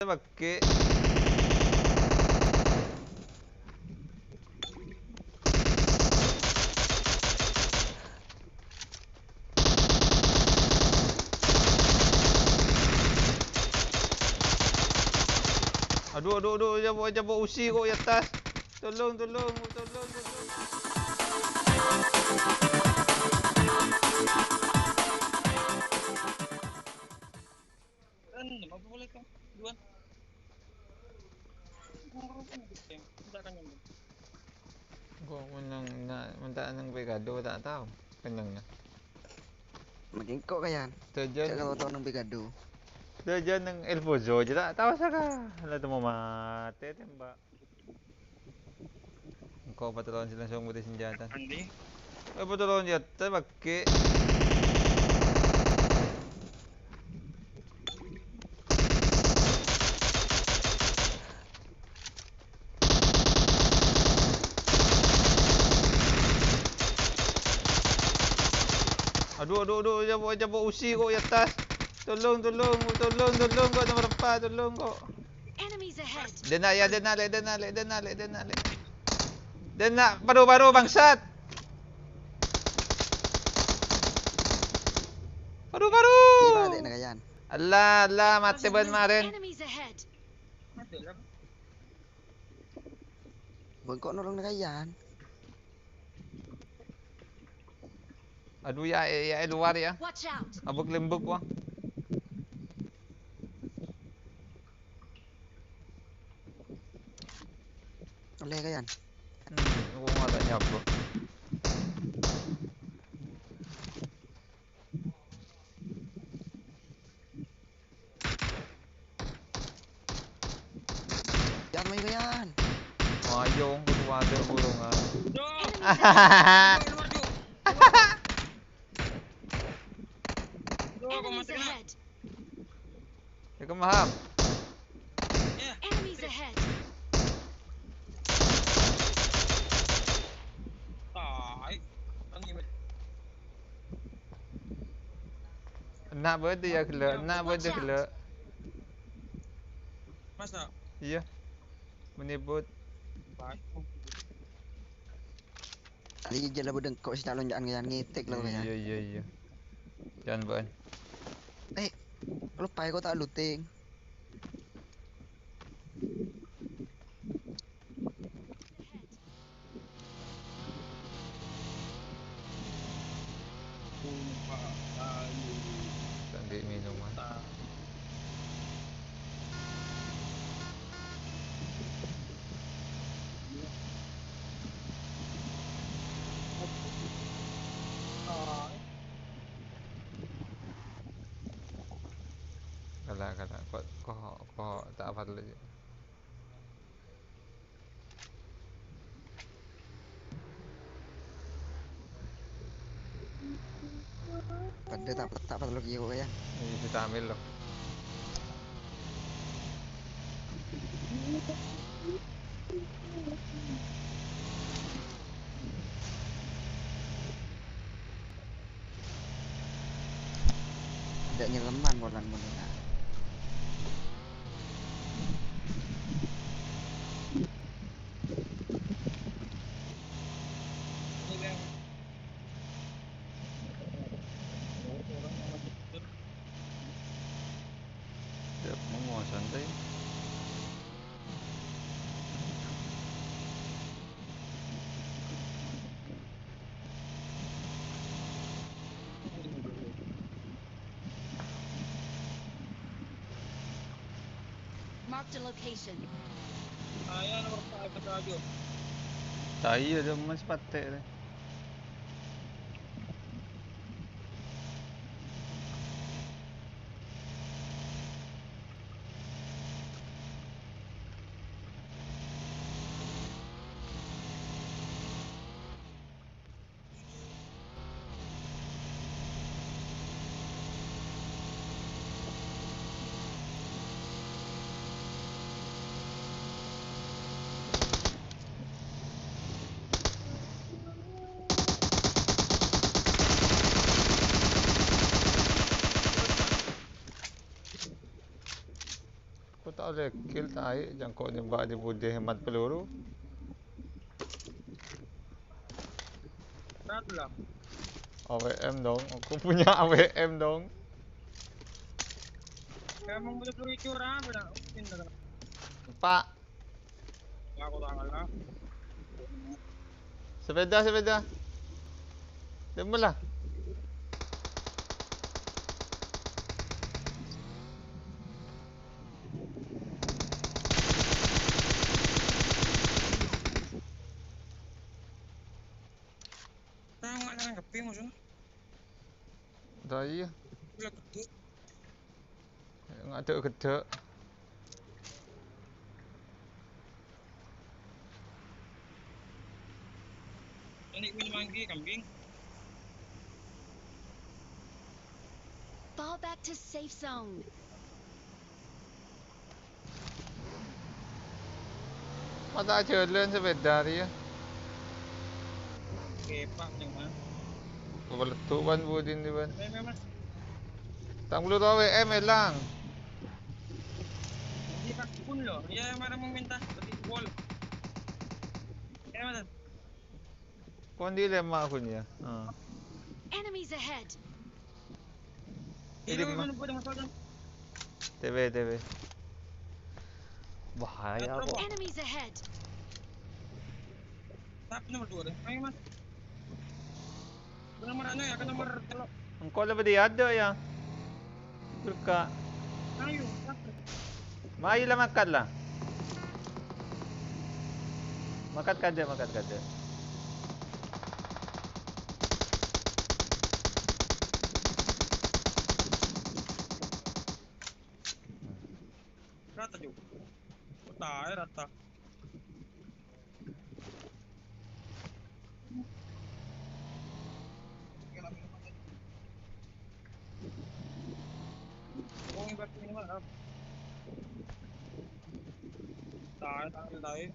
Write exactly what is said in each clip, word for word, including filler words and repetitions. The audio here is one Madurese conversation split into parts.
Pagghâ'. Adu, adu, adu, jhâ' po', jhâ' po' usi kok è attas. Tolong, tolong, tolong, tolong. Kan, apa boleh, Kang? Duluan. Minta kan nyambung. Kok menang, na-, minta nang Pegado, ta' tao kenyangnga. Makin kok kayan. Jajan. Cak kalau tao nang Pegado. Jajan nang El Pozo jhâ' ta' tao saka. La temo matè tembak. Engko' patolon sè langsung putih senjata. Andi. Eh, patolon senjata pagghâ'. Adu, adu, adu, jhâ' po', jhâ' po' usi kok è attas. Tolong, tolong, tolong, tolong, kok, nomor empat, tolong, kok. Enemies ahead. Dâna', yâ, dâna', lè', dâna', lè', dâna', lè', dâna', lè'. Dâna', paru-paru, bangsat. Paru-paru. Gimana, Dek, nakayan? Allah, Allah, matè bân marèn. Enemies ahead. Bengkok nolong nakayan. Aduh, ya, ya, ya, luar ya. Watch out! Abuk lembuk, wah. Oleh kayan. Hmm, aku nggak ada nyapa. Yan, mayu, Yan. Mayu, kudu ada kurungan. Enemies ahead. Enemies ahead. Ya, kemaham. Enemies ahead. Tai. Enna' bâdâ ya, ghellâ'. Enna' bâdâ ghellâ'. Masa? Iyâ. Menibut. Tadi jâlâ bâdâ engko' sè calon jâ'ân kayan ngetek lo kayan. Iyâ, iyâ, iyâ. Jân bân. Eh, lupa ya, kok ta' looting. Tadi minuman. Kala', kala', kok, kok, kok ta' apa dulu. Padâ ta', ta' parlo kèya kok, ya. Iyâ, sè ta' ambil lo. Adâ' nyelleman polana mon enga'. Yap, mau santai. Marked a location. Tayo, ada mas pate, eh. Oleh kill tai, jangko nembak di budi hemat peluru. Berat lah. A W M dong, aku punya A W M dong. Emang punya peluru itu orang apa dah? Mungkin dah. Pak. Aku tangan lah. Sepeda, sepeda. Demen lah. Tangan, tangan keping maksudnya. Dah iya. Gila gede. Ngadek gedek. Ini gue manggi kambing. Fall back to safe zone. Mata jalan sepeda dia. Oke, Pak, yang mana? Kepala tuan budin di ban. Memang, Mas. Tang belum tahu W M hilang. Di Pak pun loh. Iya, yang mana mau minta? Berarti wall. Ya, Mas. Kon di lemma akun ya. Ah. Enemies ahead. Ini Ini mana mah. Gue dengan soal T W, T W. Bahaya, Atau kok. Enemies ahead. Tapi nomor dua deh. Ayo, Mas. Nomor anu ya, ke nomor telu. Engko' lebih diaduk ya. Durka. Ayo, Mas. Mayu la makat la. Makat kada, makat kada. Rata juga. Kota, eh, rata. Wong ibarat ini mah, ah. Tae, tae, tae.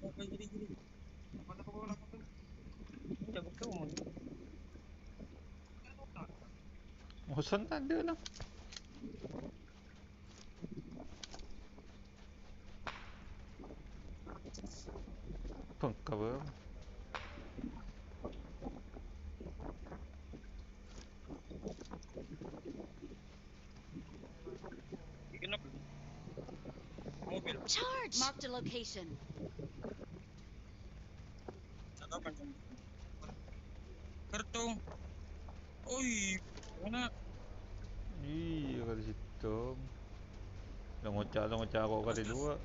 Apa jadi gini? Apa tak mau lakukan? Ini udah betul, mau. Bosan tadi lah. Bengkak, Bang. Mobil. Charge! Marked a location. Cakep kan, Cong? Kertung. Oi, mana? Iya, kali situ. Lo ngocak, lo ngocak kok kali dua.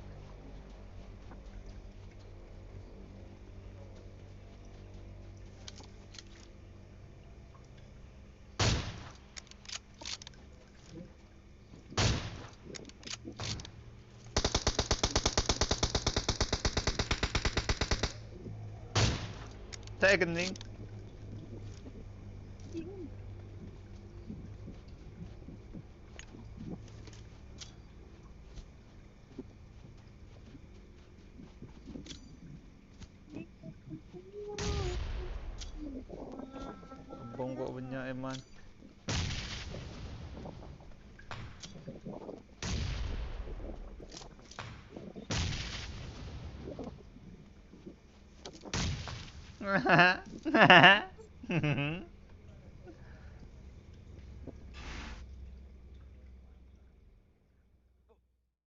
Ca'èkennèng. Bong kok bânnya' èman.